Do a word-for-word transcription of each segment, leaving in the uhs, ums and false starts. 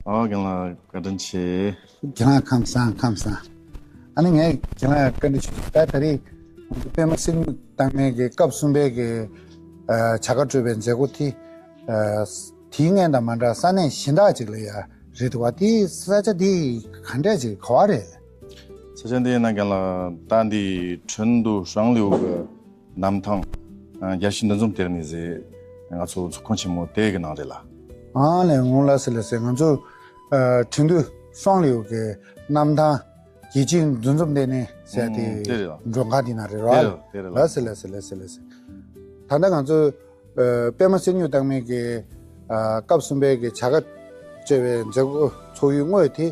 ཨོ་རྒན་ལགས་བཀའ་དྲིན་ཆེ། རྒན་ལགས་ཁམས་བཟང་ཁམས་བཟང་། ཨ་ནི་ངས་རྒན་ལགས་བཀའ་འདྲི་ཞུ་ད་ད་རེས་ང་ཚོ་པད་མ་གསེར་སྨྱུག་བཏང་མཁན་གྱི་སྐབས་གསུམ་པའི་གི་བྱ་དགའ་སྤྲོད་པའི་མཛད་སྒོ་དེ་དེའི་སྔན་དང་མ་འདྲ་ས་གནས་གཞན་དག་ཅིག་ལ་ཡ་རེད་འདུག་བ། དེ་ས་ཆ་དེ་ག་འདྲས་ཅིག་ག་བ་རེད། ས་ཆ་འདི་ཡིན་ན་རྒན་ལགས་ད་འདི་ཁྲིན་ཏུའུ་ཧྲང་ལིའུ་གི་གནམ་ཐང་རྒྱལ་སྤྱིའི་འདུ་འཛོམས་ལྟེ་གནས་ཟེར་ང་ཚོ་ཚོགས་ཁང་ཆེན་མོ་དེ་གི་ནང་རེད་ལ། ཨ་ལས་འོང་ལ་སི་ལ་སི་ང་ཚོ་ཁྲིན་ཏུའུ་ཧྲང་ལིའུ་གི་གནམ་ཐང་རྒྱལ་སྤྱིའི་འདུ་འཛོམས་ལྟེ་གནས་ཟེར་དེ་མགྲོན་ཁང་དེ་ན་རེད་ར། ལ་སི་ལ་སི་ལ་སི་ལ་སི། ད་ལྟ་ང་ཚོ་པད་མ་གསེར་སྨྱུག་བཏང་མཁན་གྱི་སྐབས་གསུམ་པའི་གི་བྱ་དགའ་སྤྲོད་པའི་མཛད་སྒོ་ཚོགས་ཡུལ་དངོས་དེ་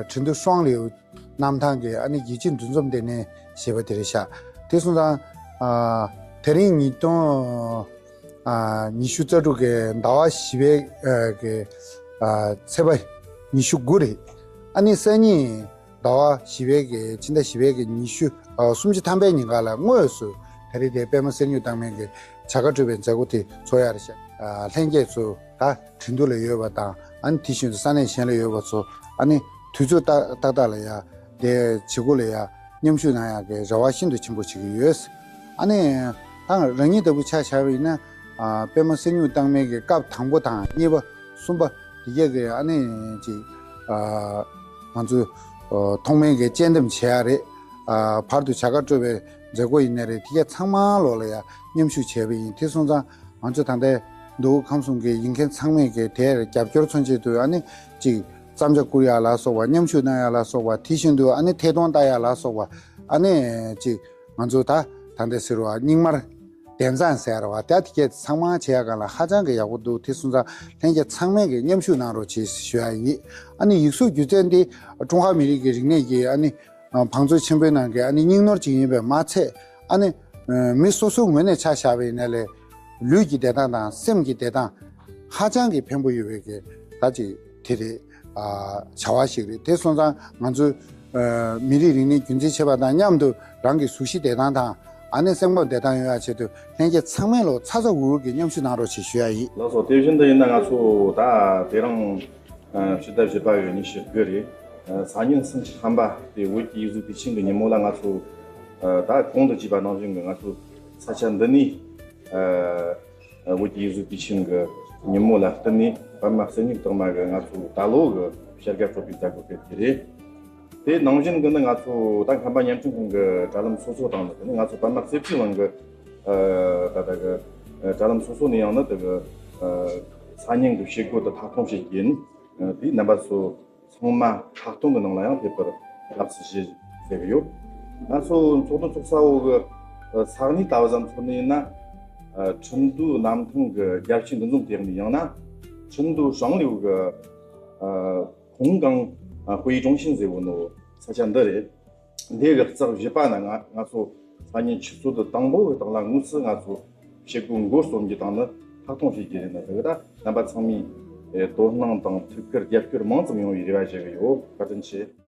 ཁྲིན་ཏུའུ་ཧྲང་ལིའུ་གནམ་ཐང་གི་ཨ་ནི་རྒྱལ་སྤྱིའི་འདུ་འཛོམས་ལྟེ་གནས་ཞེས་པ་དེ་རེད་ཤག་དེ་སོང་ཙང་དེ་རིང་ཉིས་སྟོང་ཉི་ཤུ་རྩ་དྲུག་གི་ཟླ་བ་བཞི་པའི་གི་ཚེས་པ་ཉི་ཤུ་དགུ་རེད། ཨ་ནི་སང་ཉིན་ཟླ་བ་བཞི་པའི་གི་ཕྱི་ཟླ་བཞི་པའི་གི་ཉི་ཤུ་སུམ་ཅུ་ཐམ་པའི་ཉིན་ག་ལ་དངོས་སུ་ད་རེས་དེ་པད་མ་གསེར་སྨྱུག་བཏང་མཁན་གྱི་བྱ་དགའ་སྤྲོད་པའི་མཛད་སྒོ་དེ་ཚོགས་ཡ་རེད་ཤག་ལྷན་རྒྱས་ཚོ་ད་ཁྲིན་ཏུའུ་ལ་ཡོད་པ་དང་ཨ་ནི་དེ་བཞིན་དུ་ས་གནས་གཞན་ལ་ཡོད་པ་ཚོ་ཨ་ནི་དུས་ཚོད་ཏག་ཏག་ཏག་ལ་ཡ་དེ་བྱེད་སྒོ་ལ་ཡ་མཉམ་ཞུགས་གནང་ཡག་གི་རེ་བ་ཤིན་ཏུ་ཆེན་པོ་བྱེད་ཀྱི་ཡོད། ཨ་ནི་ད་རང་ཉིད་ལྟ་བུ་ཆ་བཞག་པ་ཡིན་ན་པད་མ་གསེར་སྨྱུག་བཏང་མཁན་གྱི་སྐབས་དང་པོ་དང་གཉིས་པ་གསུམ་པ་དེ་གས་ཀྱི་ཨ་ནི་ཅིག་ང་ཚོ་ཐོག་མའི་གི་དཔྱད་འདེམས་བྱེད་ཡ་རེད། བར་དུ་བྱ་དགའ་སྤྲོད་པའི་མཛད་སྒོ་ཡིན་ནའི་རེད། དེ་གས་ཚང་མ་ལོག་ལ་ཡ་མཉམ་ཞུགས་བྱས་པ་ཡིན། དེ་སོང་ཙང་ང་ཚོ་ད་ལྟའི་མདོ་དབུས་ཁམས་གསུམ་གྱི་ཡིན་མཁན་ཚང་མས་ཀྱི་དེར་རྒྱབ་སྐྱོར་མཚོན་ཆེད་དུ་ཨ་ནི་ཅིག་བརྩམས་བྱ་བསྐུར་ཡ་ལ་སོགས་པ་མཉམ་ཞུགས་གནང་ཡ་ལ་སོགས་པ་དེ་བཞིན་དུ་ཨ་ནི་ཐད་གཏོང་ལྟ་ཡ་ལ་སོགས་པ་ཨ་ནི་ཅིག་ང་ཚོ་ད་ད་ལྟ་ཟེར་བ་རྙིང་མར་གདན་གཙང་ཟེར་བ་ད་དེ་གས་ཚང་མ་བྱེད་ཡ་ག་ལ་ཧ་ཅང་གི་ཡག་པོ་འདུག་དེ་སོང་ཙང་ལྷན་རྒྱས་ཚང་མས་ཀྱི་མཉམ་ཞུགས་གནང་རོགས་བྱེད་ཞུ་ཡ་ཡིན། ཨ་ནི་ཡིག་གཟུགས་སྒྱུ་རྩལ་འདི་ཀྲུང་ཧྭ་མི་རིགས་ཀྱི་རིག་གནས་ཀྱི་ཨ་ནི་བང་མཛོད་ཆེན་པོའི་ནང་གི་ཨ་ནི་སྙིང་ནོར་ཅིག་ཡིན་པས་མ་ཚད་ཨ་ནི་མི་སོ་སོའི་ངོས་ནས་ཆ་བཞག་པ་ཡིན་ན་ལས་ལུས་ཀྱི་བདེ་ཐང་དང་སེམས་ཀྱི་བདེ་ཐང་ཧ་ཅང་གི་ཕན་པོ་ཡོད་པའི་གི་ད་ཅིག་དེ་རེད། བྱ་བ་ཞིག་རེད། དེ་སོང་ཙང་ང་ཚོའི་མི་རིགས་རིག་གནས་རྒྱུན་འཛིན་བྱེད་པ་དང་མཉམ་དུ་རང་གི་གཟུགས་གཞི་བདེ་ཐང་དང་ཨ་ནི་སེམས་ཁམས་བདེ་ཐང་ཡོང་ཡ་ཆེད་དུ་ལྷན་རྒྱས་ཚང་མས་ལོ་ཚ་ཚ་འུར་འུར་གྱིས་མཉམ་ཞུགས་གནང་རོགས་ཞེས་ཞུ་ཡ་ཡིན། ལགས་སོ། དེ་བཞིན་དུ་ཡིན་ན་ང་ཚོ་ད་དེ་རིང་ཕྱི་ཟླ་བཞི་པ་གི་ཉི་ཤུ་དགུ་རེད། སང་ཉིན་སུམ་ཅུ་ཐམ་པ་དེ་བོད་ཀྱི་ཡིག་གཟུགས་དུས་ཆེན་གྱི་ཉིན་མོ་ལ་ང་ཚོ་ད་གོང་དུ་བརྗོད་པ་ནང་བཞིན་གྱི་ང་ཚོ་ས་ཆ་འདི་ནས། བོད་ཀྱི་ཡིག་གཟུགས་དུས་ཆེན་གྱི་ཉིན་མོ་ལ་བསྟུན་ནས་པདྨ་གསེར་སྨྱུག་རྟགས་མ་གི་ང་ཚོ་ད་ལོ་གི་བྱ་དགའ་སྤྲོད་པའི་མཛད་སྒོ་སྤེལ་གྱི་རེད། དེ་ནང་བཞིན་གྱི་ནི་ང་ཚོ་ད་ཁམས་པ་བརྙན་འཕྲིན་ཁང་གི་དྲ་ལམ་སོ་སོ་དང་ནི་ང་ཚོ་པདྨ་གསེར་ཁྲིའི་ནང་གི་ད་ལྟ་གི་དྲ་ལམ་སོ་སོ་ནས་ཡང་ནི་དེ་གི་ས་ཉིན་གྱི་བྱེད་སྒོ་དེ་ཐག་གཏོང་བྱེད་ཀྱི་ཡིན། དེའི་རྣམ་པ་ཚོ་ཚང་མ་ཁྲག་འཐུང་གི་ནང་ལ་ཡང་ཕེབས་པར་སྐྱབས་སུ་བཞེས་ཟེར་གི་ཡོད། ང་ཚོ་ཚོགས་འདུ་ཚོགས་ས་འོག་གི་ས་གནས་ལྟ་བུ་ཙམ་ཚོགས་ནས་ཡིན་ན། ཁྲིན་ཏུའུ་གནམ་ཐང་གི་རྒྱལ་སྤྱིའི་འདུ་འཛོམས་ལྟེ་གནས་ཡང་ན་ཁྲིན་ཏུའུ་ཧྲང་ལིའུ་གི་ཧུང་ཀང་ཧུའེ་ཀྲུང་ཞིན་ཟེར་བོ་ནོ་ས་ཆ་འདི་རེད། འདི་གི་རྩ་བཞི་པ་ན་ང་ང་ཚོ་ས་གནས་ཆུ་ཚོད་དང་པོ་གི་སྟེང་ལ་དངོས་སུ་ང་ཚོ་བྱེད་སྒོ་འགོ་རྩོམ་རྒྱུ་དང་ནི་ཐག་གཏོང་བྱེད་རྒྱུ་རེད། ན་དེ་གི་ད་རྣམ་པ་ཚང་མས་དོ་སྣང་དང་ཐུགས་ཁུར་རྒྱབ་སྐྱོར་མང་ཙམ་ཡོང་བའི་རེ་བ་བྱེད་གི་ཡོད། བཀའ་དྲིན་ཆེ།